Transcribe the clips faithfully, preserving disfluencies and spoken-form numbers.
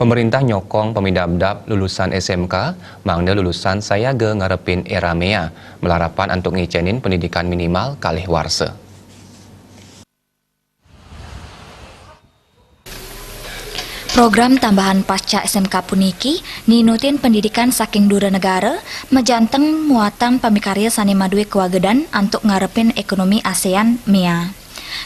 Pemerintah nyokong pemidabdab lulusan S M K, mangda lulusan sayaga ngarepin era mea, malarapan antuk ngicenin pendidikan minimal kalih warsa. Program tambahan pasca S M K puniki ninutin pendidikan saking dura negara, majanteng muatan pamikarya sane madue kawagedan antuk ngarepin ekonomi ASEAN mea.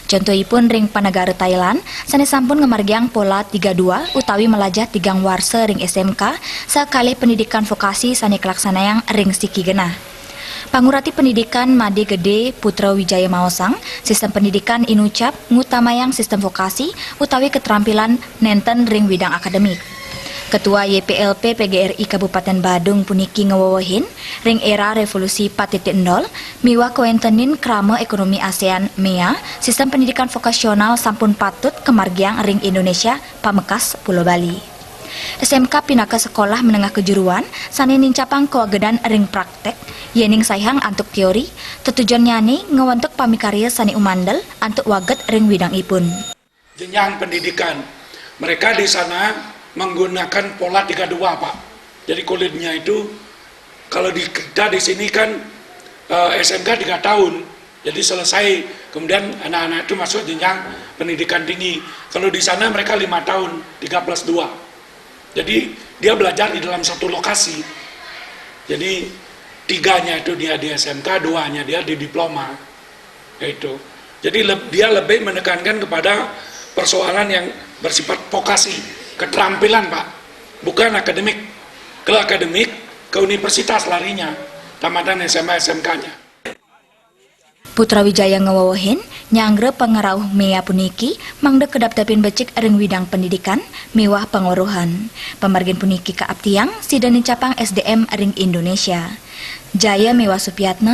Contohipun ring panegara Thailand, sane sampun ngamargiang pola tiga dua utawi malajah tigang warsa ring S M K, sakalih pendidikan vokasi sane kalaksanayang ring siki genah. Pangurati Pendidikan Made Gede Putra Wijaya maosang, sistem pendidikan inucap ngutamayang sistem vokasi utawi ketrampilan nenten ring widang akademik. Ketua Y P L P P G R I Kabupaten Badung puniki ngewewehin, ring era revolusi pat titik nol miwah kawentenin krama ekonomi ASEAN mea, sistem pendidikan vokasional sampun patut kamargiang ring Indonesia pamekas Pulo Bali. S M K pinaka sekolah menengah kejuruan sane nincapang kawagedan ring praktek, yening saihang antuk teori, tetujonnyane ngwentuk pamikarya sane umandel antuk waget ring widangipun. Jenjang pendidikan. Mereka di sana menggunakan pola tiga dua, Pak. Jadi kulitnya itu, kalau di kita di sini kan, eh, S M K tiga tahun, jadi selesai, kemudian anak-anak itu masuk jenjang pendidikan tinggi. Kalau di sana mereka lima tahun, tiga plus dua. Jadi dia belajar di dalam satu lokasi. Jadi tiganya itu dia di S M K, duanya dia di diploma. Itu. Jadi leb-, dia lebih menekankan kepada persoalan yang bersifat vokasi, keterampilan, Pak. Bukan akademik. Kalau akademik, ke universitas larinya, tamatan S M A, S M K-nya. Putra Wijaya ngewewehin, nyanggra pangrauh mea puniki mangda kedap-dapin becik ring widang pendidikan miwah pangoruhan. Pamargin puniki kaaptiang sida nincapang S D M ring Indonesia. Jaya miwah Supiatna